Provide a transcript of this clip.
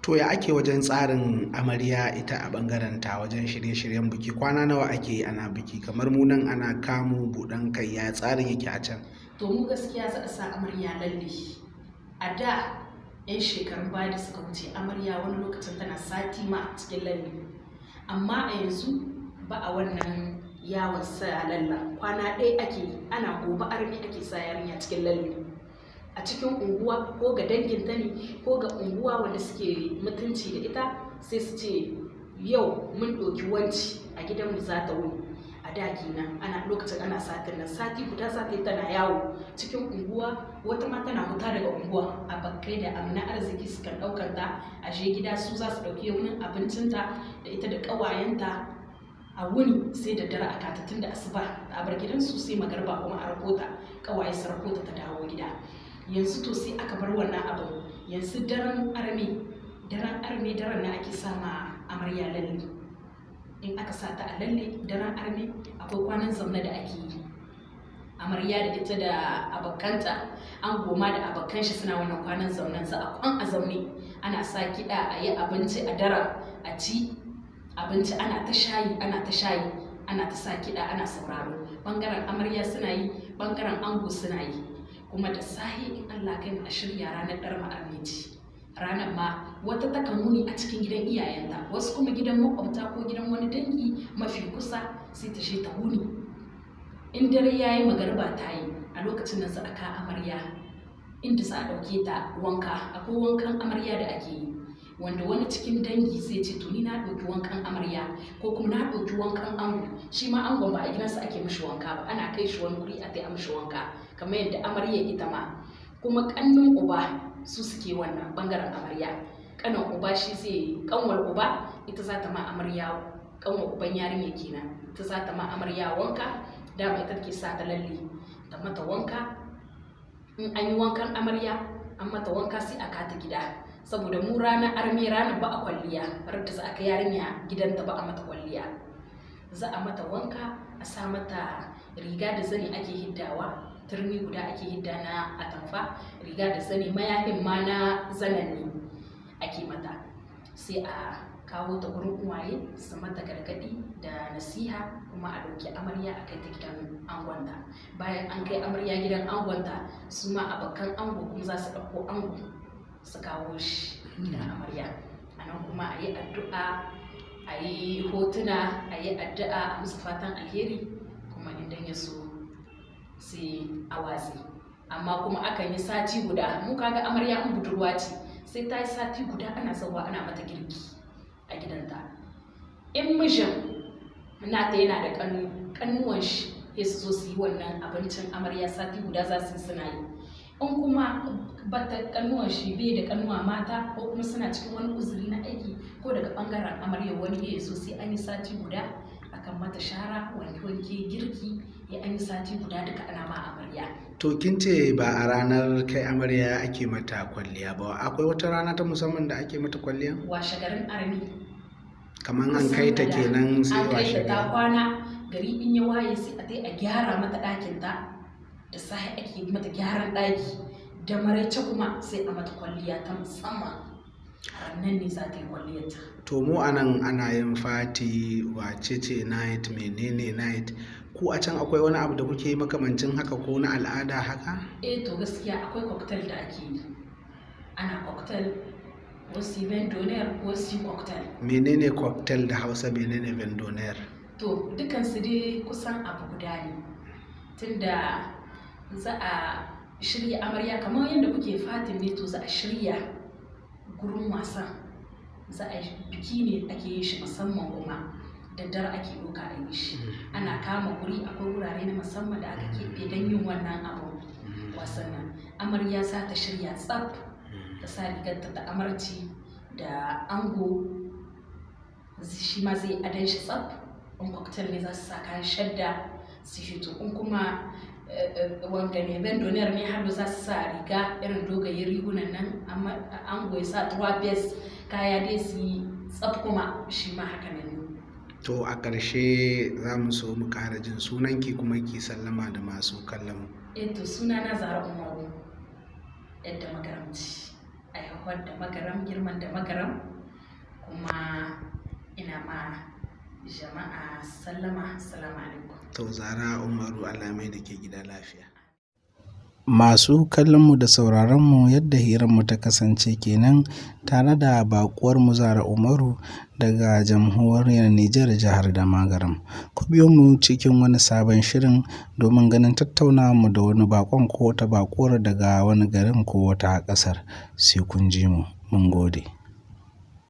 To ya ake wajen tsarin amarya ita a ɓangaren ta wajen shirye-shiryen biki? Kwana nawa ake yi ana biki? Kamar mu nan ana kamu buɗan kai, ya tsarin yake a can? To mu gaskiya za a sa amarya lalle. A da 'yan shekarun baya da suka wuce, amarya wani lokacin tana sati ma cikin lalle. Amma a yanzu ba a wannan yawon sa lalla. Kwana ɗaya ake yi, ana gobe armi ake sa yarinya cikin lalle. A cikin unguwa ko ga danginta ne ko ga unguwa wanda suke mutunci da ita, sai su ce yau mun ɗauki wanci a gidanmu za ta wuni. A da kenan ana lokacin ana satin nan, sati guda za ta yi tana yawo cikin unguwa, wata ma tana huta daga unguwa. Abokai da amina arziki sukan ɗaukar ta a je gida, su za su ɗauki yaunin abincinta da ita da ƙawayenta a wuni, sai da dare a kata, tun da asuba a bar gidansu sai magariba kuma a rako ta, ƙawaye su rako ta ta dawo gida. Yanzu to sai aka bar wannan abin. Yanzu daren arme, daren arme, daren na ake sama amarya lalle. In aka sa ta a lalle daren arme, akwai kwanan zamna da ake yi. Amarya da ita da abokanta, an goma da abokan shi, suna wannan kwanan zaunen. Za a kwan a zaune, ana sa kiɗa, a yi abinci a daren, a ci abinci, ana ta shayi, ana ta shayi, ana ta sa kiɗa, ana sauraro. Ɓangaren amarya suna yi, ɓangaren ango suna yi. Kuma da sahi in Allah kai mu a shirya ranar ɗarma armeci. Ranar ma wata takan wuni a cikin gidan iyayenta, wasu kuma gidan makwabta ko gidan wani dangi mafi kusa sai ta je ta wuni. In dare ya yi, magariba ta yi, a lokacin nan za a ka amarya inda za a ɗauke ta wanka. Akwai wankan amarya da ake yi, wanda wani cikin dangi zai ce to ni na ɗauki wankan amarya ko kuma na ɗauki wankan ango. Shi ma angon ba a gidansa ake mishi wanka ba, ana kai shi wani wuri a tai a mishi wanka, kamar yadda amarya ita ma. Kuma ƙannun uba su suke wannan ɓangaren amarya. Ƙanin uba shi zai, ƙanwar uba ita za ta ma amarya, ƙanwar uban yarinya kenan, ita za ta ma amarya wanka. Dama ita take sa ta lalle ta mata wanka. In an yi wankan amarya, an mata wanka, sai a kata gida. Saboda mu ranar arme ranar ba a kwalliya, rar da za a kai yarinya gidanta ba a mata kwalliya. Za a mata wanka, a sa mata riga da zani ake hiddawa, turmi guda ake hidda na atamfa, riga da zani, mayafin ma na zanen ne ake mata. Sai a kawo ta gurin uwaye su mata gargaɗi da nasiha, kuma a ɗauki amarya a kai ta gidan angonta. Bayan an kai amarya gidan angonta, su ma abokan ango kuma za su ɗauko ango su kawo shi gidan amarya. A nan kuma a yi addu'a, a yi hotuna, a yi addu'a, a musu fatan alheri, kuma idan ya so sai a watse. Amma kuma akan yi sati guda. Mu kaga amarya in budurwa ce, sai ta yi sati guda ana zauwa ana mata girki a gidanta. In mijin nata yana da ƙannu, ƙannuwan shi sai su zo su yi wannan abincin amarya, sati guda za su yi suna yi. In kuma bata ƙannuwan shi, bai da ƙannuwa mata, ko kuma suna cikin wani uzuri na aiki, ko daga ɓangaren amarya wani ya zo, sai an yi sati guda akan mata shara, wanke-wanke, girki, ya an yi sati guda duka ana ma amarya. To kin ce ba a ranar kai amarya ake mata kwalliya ba, akwai wata rana ta musamman da ake mata kwalliya? Washe garin armi. Kamar an kai ta kenan sai an kai washe ta ta gari. Kwana, gari in ya waye sai a tai a gyara mata ɗakin ta. Da safe ake mata gyaran ɗaki, da maraice kuma sai a mata kwalliya ta musamman. Rannan ne za ta yi kwalliyarta. To mu a nan ana yin fati, wacece night, menene night. Ku a can akwai wani abu da kuke yi makamancin haka ko na al'ada haka? Eh, to gaskiya akwai cocktail da ake yi. Ana cocktail, wasu vin d'honneur, wasu cocktail. Menene cocktail da Hausa, menene vin d'honneur? To dukansu dai kusan abu guda ne. Tunda za a shirya amarya kamar yadda kuke fatin ne, to za a shirya gurin wasan. Za a yi biki ne ake yin shi musamman, kuma da dare ake ɗauka a yi shi. Ana kama guri, akwai wurare na musamman da aka keɓe don yin wannan abun wasan nan. Amarya za ta shirya tsaf, ta sa rigarta ta amarci, da ango shi ma zai adon shi tsaf. In cocktail ne, za su sa kayan shadda su fito. In kuma wanga ne, vin d'honneur ne, har za su sa riga irin dogayen rigunan nan, amma ango ya sa trois pièces, kaya dai su yi tsaf kuma shi ma haka nan ne. To a ƙarshe za mu so mu ƙara jin sunanki kuma ki sallama da masu kallon mu. Eh, to suna na Zara Umaru, yadda makaramci a yau. Aihuwar da Magaram, girman da Magaram, kuma ina ma jama'a sallama, salamu alaikum. To Zara Umaru, Allah mai da ke gida lafiya. Masu kallonmu da sauraronmu, yadda hiranmu ta kasance kenan tare da baƙuwarmu Zara Umaru daga jamhuriyar Nijar, jihar Damagaram. Ku biyo mu cikin wani sabon shirin domin ganin tattaunawarmu da wani baƙon ko wata baƙuwar daga wani garin ko wata ƙasar. Sai kun ji mu. Mun gode.